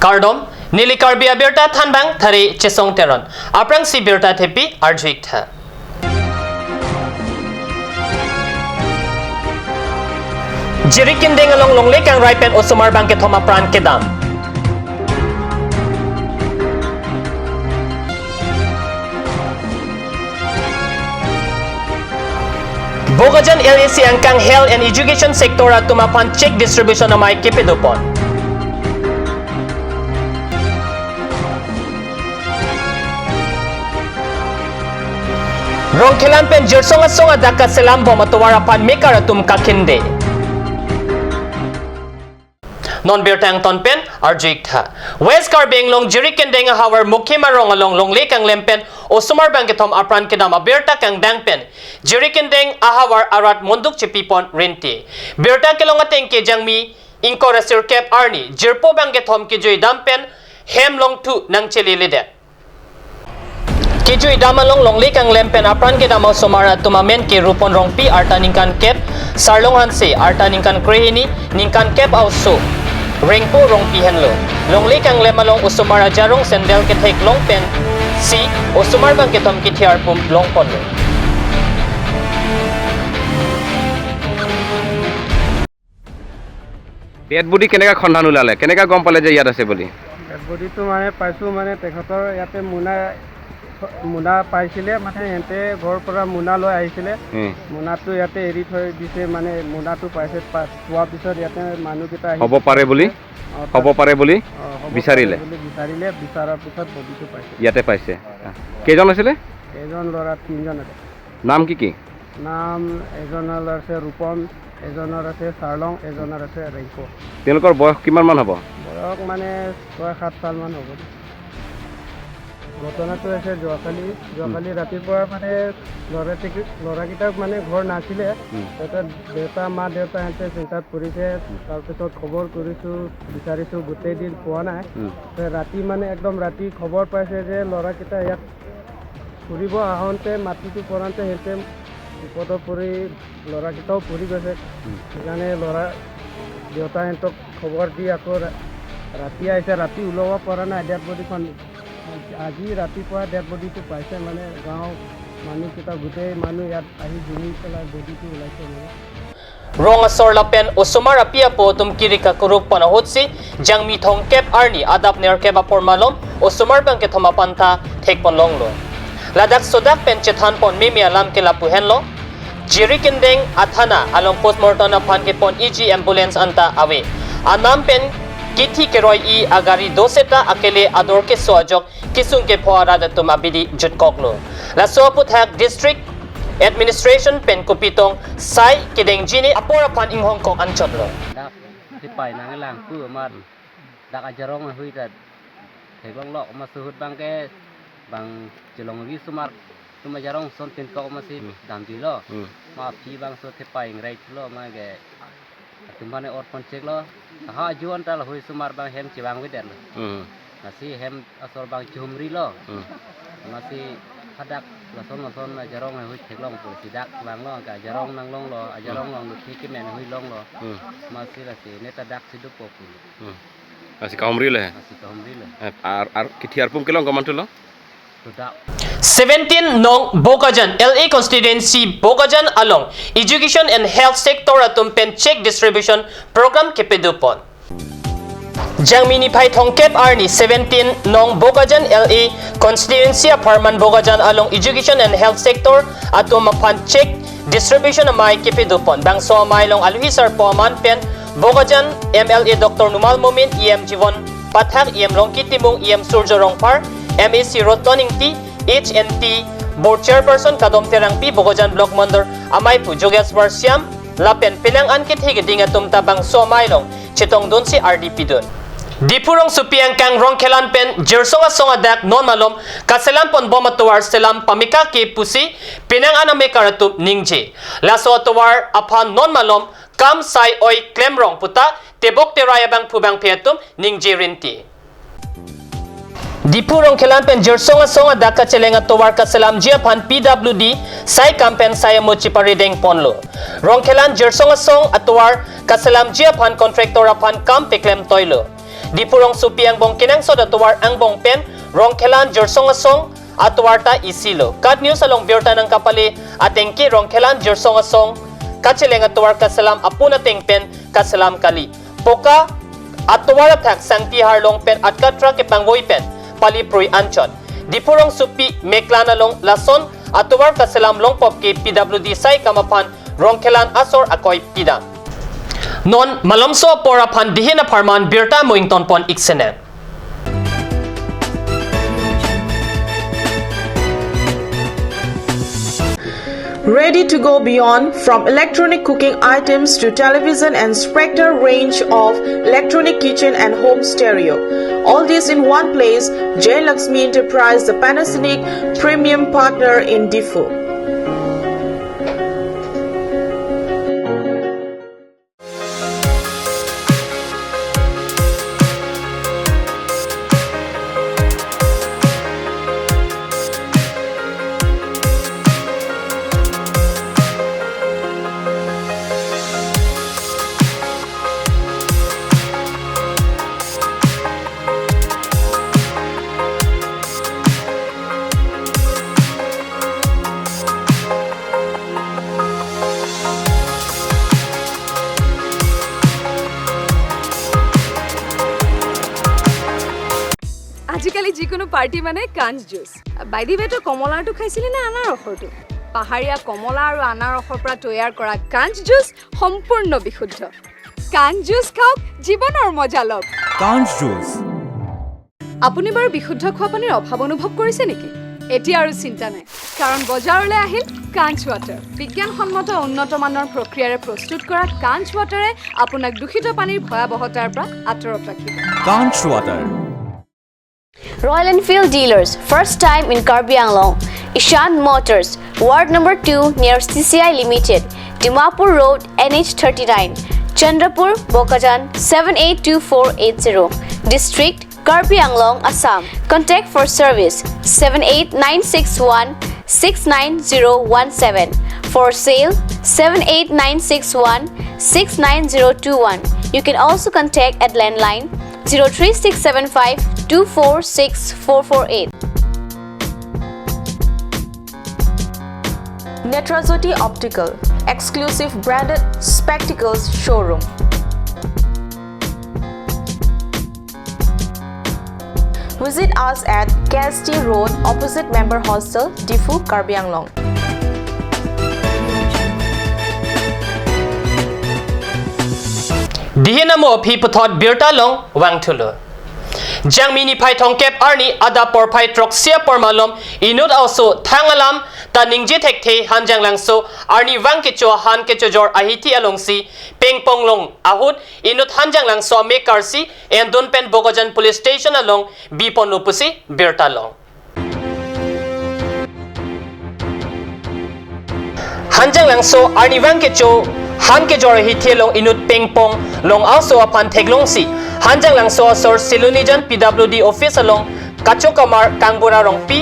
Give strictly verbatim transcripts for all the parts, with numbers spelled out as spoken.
Kardom, neli Karbi abirta thanbang Thari Chesong Teron. Aphrangsi birta thepi arju-ik tha. Jirikindeng along longle kangrai pen osomar bangkethom apran kedam. Bokajan L A si angkang health and education sector atum aphan cheque distribution amei kepadopon. Rongkhelan pen Jirsong Asong adak kaselam bom atovar aphan mekar atum kakhinde. Non birta angton pen arju-ik tha. West Karbi Anglong Jirikindeng ahavar Mukhima Rong along longle kanglem pen osomar bangkethom apran kedam abirta kangdang pen Jirikindeng ahavar arat monduk chepipon rinti. Birta kelong ateng ke Jangmi ingkoi ra sirkep arni jirpo bangkethom kejui dam pen hem longthu nangcheleledet. Kejui dam along longle kanglem pen apran kedam osomar atum amen ke Rupon Rongpi arta ningkan kep, Sarlong Hanse arta ningkan krehini, ningkan kep a-oso Rengpo Rongpi henlo. Longle kanglem along osomar ajarong sandal ketheklong pensi osomar bangkethom kethiar pum longponlo. Dead body কেনেকা সন্ধান ওলালে, কেনেকা গম পালে যে ইয়াত আছে বুলি? ডেড বডিটো মানে পাইছোঁ, মানে তেখেতৰ ইয়াতে মোনা, মোনা পাইছিলে, মানে সিহঁতে ঘৰৰ পৰা মোনা লৈ আহিছিলে। উম। মোনাটো ইয়াতে এৰি থৈ দিছে, মানে মোনাটো পাইছে, পা-, পোৱাৰ পিছত ইয়াতে মানুহকেইটা আহি হ'ব পাৰে বুলি? অ, হ'ব তাত পাৰে বুলি অ, হ'ব বিচাৰিলে? পাৰে বুলি বিচাৰিলে, বিচৰাৰ পিছত বডিটো পাইছে। ইয়াতে পাইছে। কেইজন আছিলে? এজন ল'ৰা, তিনিজন আছে। নাম কি কি? নাম এজনৰ আছে ৰূপম, এজনৰ আছে চাৰলং, এজনৰ আছে ৰেংকো। তেওঁলোকৰ বয়স কিমান মান হ'ব? বয়স মানে ছয় সাত চালমান হ'ব। ঘটনাটো হৈছে যোৱাকালি, যোৱাকালি উম। ৰাতিপুৱা মানে ল'ৰাটি-, ল'ৰাকেইটাক মানে ঘৰ নাছিলে। উম। তাৰপিছত দেউতা, মা দেউতাহঁতে চিন্তাত পৰিছে। উম। তাৰপিছত খবৰ কৰিছোঁ, বিচাৰিছোঁ, গোটেই দিন পোৱা নাই। উম। তে ৰাতি মানে একদম ৰাতি খবৰ পাইছে যে ল'ৰাকেইটা ইয়াত ফুৰিব আহোঁতে মাটিটো পৰাতে সিহঁতে বিপদত পৰি ল'ৰাকেইটাও পৰি গৈছে। উম। সেইকাৰণে ল'ৰা দেউতাহঁতক খবৰ দি আকৌ ৰা-, ৰাতি আহিছে, ৰাতি ওলাব পৰা নাই ডেড বডিখন। আজি ৰাতিপুৱা ডেড বডিটো পাইছে, মানে গাঁৱৰ মানুহকেইটা গোটেই মানুহ ইয়াত আহি জুমি পেলাই বডিটো ওলাইছে মানে। Rong asor lapen osomar api apo atum kiri kakuruk pon ahutsi Jangmi thomkep arni adap nerkep apor malom osomar bangkethom aphan ta thekpon longlo. Ladak sodak pen chethanpon meme alam ke lapu henlo. Jirikindeng athana along postmortem aphan kepon iji ambulance anta ave. Anam pen kithi keroi-i agari do seta akele ador keso ajok kesung kepho arat atum abidi jutkoklo. Laso aputhak district administration pen kopitong sai kedengjine apor aphan inghongkok anchotlo. Dak thepai nanglang pu amat dak ajarong ahui ta theklonglok amat suhut bangke bang chelongri osomar atum ajarong ason tin kok amatsi Hmm. damdilo. Hmm. Ma aphi bangso thepai ingrai thulo ma ke atum mane orpon cheklo. Aha ajuan tal hui osomar bang hem chevangvedetlo. Hmm. Lasi hem asor bang chumrilo. Hmm. Lasi hadak lason lason ajarong hui theklong pusi dak vanglo, ka ajarong nanglonglo, ajarong Hmm. longlo thik kemen hui longlo. Hmm. Lasi lasi neta daksi dopo pu. Hmm. Lasi kahumrilo he? Lasi kahumrilo. Eh, ar, ar, kithi arpum kelong komantulo? Sudah. Seventeen nong Bokajan L A constituency Bokajan along education and health sector atum pen cheque distribution program kepadopon. Jangmi niphai thomkep arni seventeen nong Bokajan L A constituency apharman Bokajan along education and health sector atum aphan cheque distribution amei kepadopon. Bangso amei along aluhi sarpo aman pen Bokajan M L A Doctor Numal Momin, E M Jiwon Pathak, E M Rongki Timung, E M Surjo Rongphar, M A C Rotton Ingti, H and T Board Chairperson Kadom Terangpi, Bokajan Block Mandor Ameipu Jogeswar Siam, lapen penang an kethe keding atum ta bangso amei along chetongdunsi ardi pidun. Diphu rongsopi angkang Rongkhelan pen Jirsong Asong adak non malom kaselam ponbom atovar selam pameka ke pusi penang an amekar atum ningje. Laso atovar aphan non malom kam sai oi klemrong puta tebok terai abangphu bangphi atum ningje rinti. Diphu Rongkhelan pen Jirsong Asong adak kacheleng atovar kaselamji aphan P W D sai kam pen sai amo chiparideng ponlo. Rongkhelan Jirsong Asong atovar kaselamji aphan contractor aphan kam peklem toilo. Diphu rongsopi angbong kenangsot atovar angbong pen Rongkhelan Jirsong Asong atovar ta isi lo. KAT News along birta nangkapale atengke Rongkhelan Jirsong Asong kacheleng atovar kaselam apun ateng pen kaselam kali. Poka atovar athak Sangti Harlong pen Atkatra kepangvoi pen pali prui anchot. Diphu rongsopi Meklan along lason atovar kaselam longpop ke P W D saikam aphan Rongkhelan asor akoi pidam. Non malomso apor aphan dihin apharman birta mo ingtonpon ik sene. Ready to go beyond, from electronic cooking items to television and Spectre range of electronic kitchen and home stereo. All this in one place, Jayalakshmi Enterprise, the Panasonic premium partner in Diphu. আজিকালি যিকোনো পাৰ্টি মানে কাঞ্চ juice. By the ৱে, তই কমলাৰটো খাইছিলি নে আনাৰসৰটো? পাহাৰীয়া কমলা আৰু আনাৰসৰ পৰা তৈয়াৰ কৰা কাঞ্চ জুচ সম্পূৰ্ণ বিশুদ্ধ। কাঞ্চ জুচ খাওক, জীৱনৰ মজা লওক। কাঞ্চ জুচ। আপুনি বাৰু বিশুদ্ধ খোৱা পানীৰ অভাৱ অনুভৱ কৰিছে নেকি? এতিয়া আৰু চিন্তা নাই, কাৰণ বজাৰলৈ আহিল কাঞ্চ ৱাটাৰ। বিজ্ঞানসন্মত উন্নত মানৰ প্ৰক্ৰিয়াৰে প্ৰস্তুত কৰা কাঞ্চ ৱাটাৰে আপোনাক দূষিত পানীৰ ভয়াৱহতাৰ পৰা আঁতৰত ৰাখিব। কাঞ্চ water. Royal Enfield dealers, first time in Karbi Anglong. Ishan Motors, Ward number two near C C I Limited, Dimapur Road, N H thirty-nine, Chandrapur, Bokajan, seven eight two four eight zero. District, Karbi Anglong, Assam. Contact for service, seven eight nine six one six nine zero one seven. For sale, seven eight nine six one six nine zero two one. You can also contact at landline zero three six seven five two four six four four eight. Netrajyoti Optical, exclusive branded spectacles showroom. Visit us at K S T Road, opposite Member Hostel, Diphu, Karbi Anglong. Dihin amo aphi puthot birta along vangthulo. Jangmi niphai thomkep arni adap porphai throksi apor malom inut a-oso thang alam ta ningje thekthe Hanjanglangso arnivang kecho han kechojor ahithi alongsi pengpong long ahut inut Hanjanglangso amekar si endun pen Bokajan Police Station along biponlo pusi birta long. Hanjanglangso arnivang kecho han kejor ahithi along inut pengpong long a-oso aphan theklongsi Hanjanglangso asor Silonijan P W D office along kachokamar Kangbura Rongpi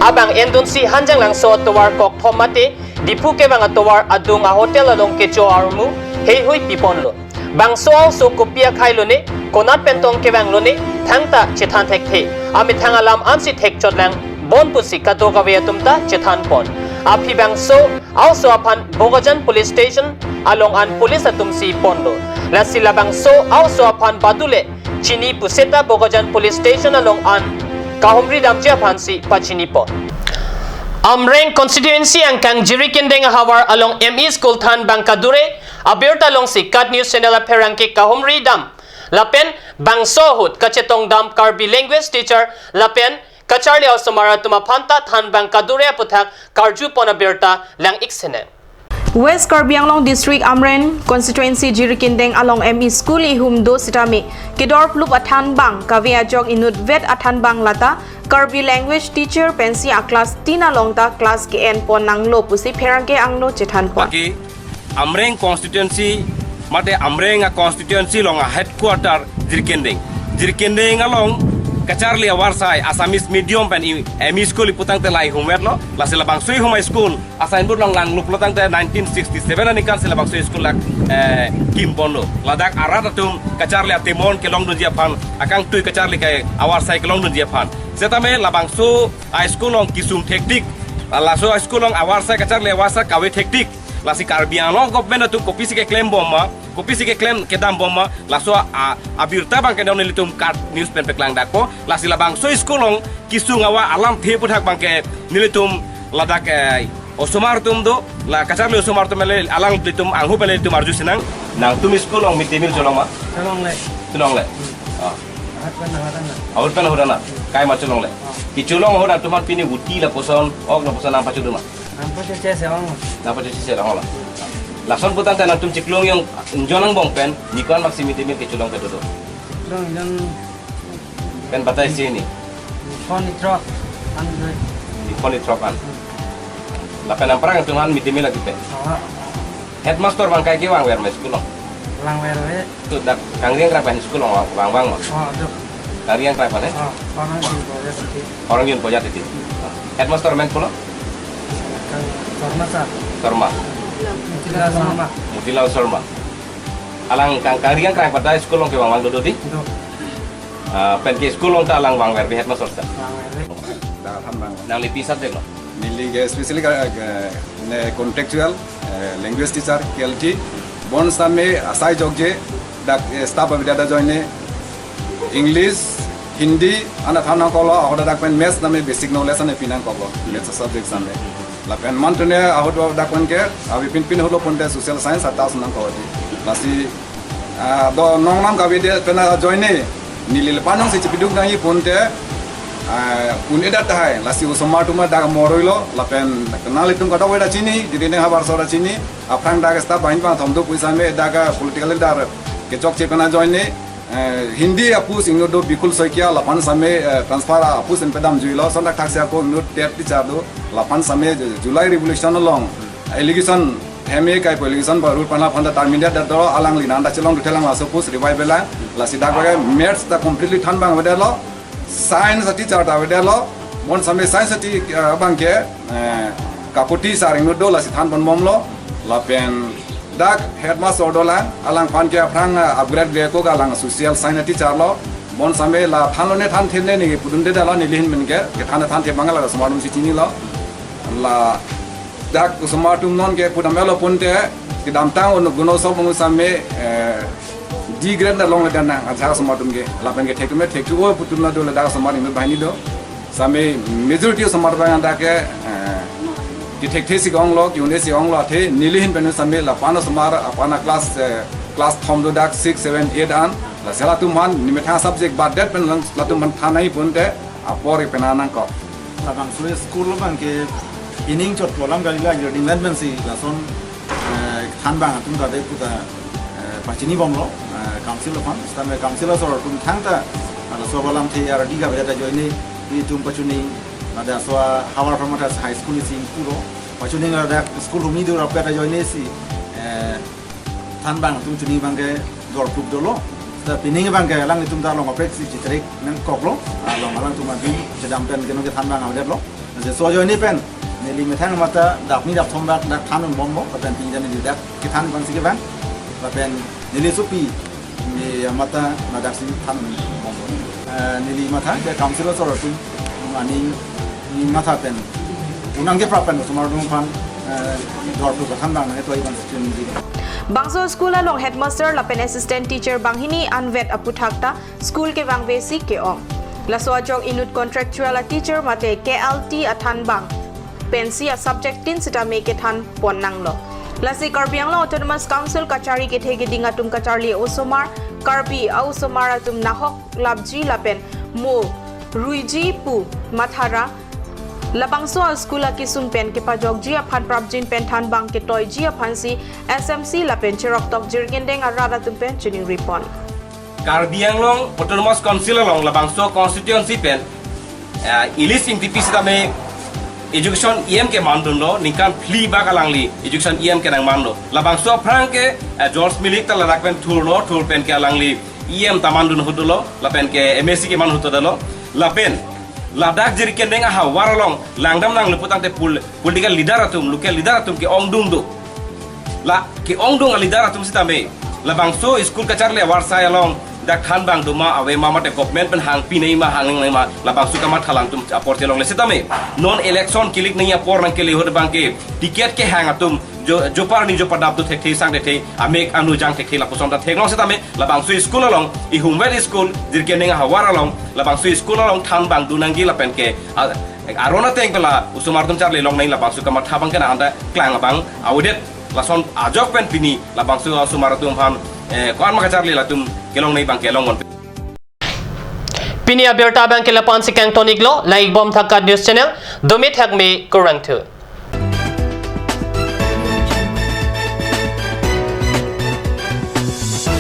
abang endunsi Hanjanglangso atovar kokthom mate Diphu kevang atovar adung a-hotel along kecho armu heihui piponlo. Bangso a-oso kopi akhai lone, konat pen tong kevang lone, thangta chethan thekthe. Amethang alam ansi thekchotlang bon pusi kadokave atum ta chethanpon. Aphi bangso a-oso aphan Bokajan Police Station along an police atumsi ponlo. Lasi labangso a-oso aphan badule chini puseta Bokajan Police Station along an kahumri damji aphansi pachinipon. Amreng constituency angkang Jirikindeng ahavar along M E school than bang kadure abirta longsi KAT News Channel apherangke kahumri dam lapen bangso ahut kachetong dam Karbi language teacher lapen kacharli a-osomar atum aphanta than bang kadure aputhak karjupon abirta lang ik sene. West Karbi Anglong District Amreng Constituency Jirikindeng along M E school ihum do sitame kedorplup athan bang kave ajok inutvet athan bang lata Karbi language teacher pensi a-class tin along ta class ke-enpon nanglo pusi pherangke angno chethanpon. Baki Amreng constituency mate Amreng a-constituency along a-headquarter Jirikindeng. Jirikindeng along Kacharli avarsai Assamese medium pen i-, M E school ipu tangte la ihum vetlo, lasi labangso ihum a-school a-signboard along langlup lo tangte nineteen sixty-seven aningkan si labangso school lak, eh, kim ponlo. Ladak arat atum kacharli atemon kelongdunji aphan, akangtui kacharli ke avarsai kelongdunji aphan. Setame labangso a-school along kesung thektik, laso a-school along avarsai kacharli avarsai kave thektik. Lasi Karbi Anglong government atum kopisi keklem bom ma, kopisi keklem kedam bom ma, laso a, abirta abangke non nelitum KAT News pen paklangdakpo. Lasi labangso school along kesung awa alamthe aputhak abangke nelitum ladak, eh, osomar atum do, la kacharli osomar atum le alanglitum anghu pen nelitum arju sinang. Nangtum school along mid day meal cholong ma? Cholongle. Cholongle. Ah. Ahut pen ahut ana. Ahut pen ahut ana. Kaima cholongle. Ah. Kecholong ahut nangtum aphan pini uti lapuson, ok lapuson nangpachudun ma? Nangpachechese ong. Nangpachechese ong lo. Lason pu tangte nangtum chiklo ingjong, ingjong angbong pen, ni ko-an maksi mid day meal kecholong kedo do? Chiklo ingjong. Pen batai si ni. Niphon ni throk an doi. Niphon ni throk an. Hmm. Lapen aphrang nangtum aphan mid day meal lagi pen. Aha. Headmaster abang kaike vangver ma school along? Vangver ve. Tu dak Kangriang Kraipan school along vang, vang ma? Oh, do. Kangriang Kraipan, eh? Oh, Horang Jin Boya Titi. Horang Jin Boya Titi. Headmaster amen pulo? Kang Sharma sir. Sharma. Motilal Sharma. Motilal Sharma. Alang Kang, Kangriang Kraipan ta school along kevang vang dodo di? Do. Ah, pen ke school along ta alang vangver ve headmaster ta? Vangver ve. Dak aphan vang. Nangli pi subject lo? Neli ke especially ka, ka, ne contractual, eh, language teacher, K L T. Bonsitame asai jokje, dak, eh, staff avedetlo ajoine English, Hindi, ana than nangkoklo, ahoda dak pen maths tame basic knowledge ane pi nangkoklo, maths subject tame. Lapen mantune ahut dak pen ke, avepinpin ahut lo pon te social science atas nangkok di. Lasi ah, do nongnam kavedet pen ajoine, neli le panong si chipiduk nangji pon te, ah, un-edet tahai, lasi osomar atum dak moroilo, lapen nanglitum kadokave ta chini, didi neng havar so ta chini, aphrang dak staff banghini bangthom do pu setame dak political leader kechokche pen ajoine, eh, Hindi a-post inut do Bikul Saikia, lapen setame, eh, transfer a-post pen pedamjuilo, lason dak thaksi ako inut TET teacher do, lapen setame July Revolution along, allegation heme kai pu allegation ba rule panla phanda terminate detlo, alangli nangta chelong duthelang laso post revive lang, lasi dak bage maths ta completely than bang avedetlo, science a-teacher ta avedetlo, bonsitame science a-te-, eh, abangke, eh, Kakuti sir inut do lasi than ponbomlo, lapen dak headmaster dolang, alangphan ke aphrang, eh, upgrade gre ko alang social science a-teacher lo, bonsitame la thanlone thanthe ne ne pudundedetlo neli ahin pen ke, kethan thanthe bang la osomar atum si chinilo, la dak osomar atum non ke pudam elo pon te, kedamtang un guno sok bang setame, eh, D grade ta longledet nang, ajahak osomar atum ke, lapen ke thekme thekthu o pu atum la do le dak osomar inut banghini do. Setame majority osomar abang dak ke, eh, kethekthe si onglo, ke-un-e si onglo athe, neli ahin pen setame lapen osomar, aphan a-class, eh, class thom do dak six, seven, eight an, lasi latum aphan, nemethang subject badet pen lang, latum aphan than nangji pon te, apor pen nangkok. Labangso school abangke ining chot kolam kali la learning management si lason, eh, than bang atum kade puta, eh, pachini bomlo, eh, council aphan, setame council asor atum thangta, laso alamthe ardi kavedet ajoine, itum pachuni, ladak so havar pharmatas high school isi puro, pachuni ladak school humni do rapet ajoine si, eh, than bang atum chuni abangke dorpuk dolo. Seta pining abangke alanglitum ta along kaprek si chitrik nangkoklo. Along alangtum adim chedam pen keno kethan bang avedetlo. Laso ajoine pen neli methang matha dapni dapthom bak dak than un bomlo. Lapen pini neli dak kethan bang si kevang. Lapen neli sopi neli matha ladak si than un bomlo. Eh, neli matha ke council asor atum aning, neli matha pen unang keprap pen osomar atum aphan, eh, dorpuk kethan bang nangketoi bang si chunji. Bangso school along headmaster lapen assistant teacher banghini anvet aputhak ta school kevangve si ke-ong. Laso ajok inut contractual a-teacher mate K L T athan bang pensi a-subject tin setame kethan pon nanglo. Lasi Karbi Anglong Autonomous Council kachari kethe keding atum kacharli osomar, Karbi a-osomar atum nahok lapji lapen mo ruiji pu mathara, labangso a-school akesung pen kepajokji aphan prapjin pen than bang ketoiji aphansi S M C lapen cheroktok jirkindeng arat atum pen choningri pon. Karbi Anglong Autonomous Council along labangso constituency pen, eh, English English T P setame education E M kemandunlo, ningkan phli bak alangli education E M kenangmanlo. Labangso aphrang ke, eh, George Milik ta ladak pen thurlo, thur pen ke alangli E M ta mandun ahut dolo, lapen ke M A C keman ahut dolo. Lapen ladak Jirikindeng ahavar along langdam nanglo putangte pol- political leader atum, local leader atum ke-ongdung do. La ke-ongdung a-leader atum sitame labangso school kacharli avarsai along dak thanbang doma ave ma mate government pen hangpi nangji ma hang nangji ma, labangso kamatha alangtum apor chelongle sitame non election kilik nangji apor nangkele ahut abangke ticket kehang atum jo- jopar ni jopadap do thekthe sang thekthe, amek anu jang thekthe lapuson ta theklong sitame labangso school along, ihumvet school Jirikindeng ahavar along labangso school along thanbang dun nangji lapen ke a- aron ateng pela osomar atum charli longnangji labangso kamatha abangke nang anta klang abang avedet. Lason ajok pen pini labangso osomar atum aphan eh, ko-an ma kacharli latum kelongnangji abangke longpon. Pini abirta abangke lapu-an si kangton-iklo, langdunbom Thakat News Channel, Domit Hakme kurvangthu.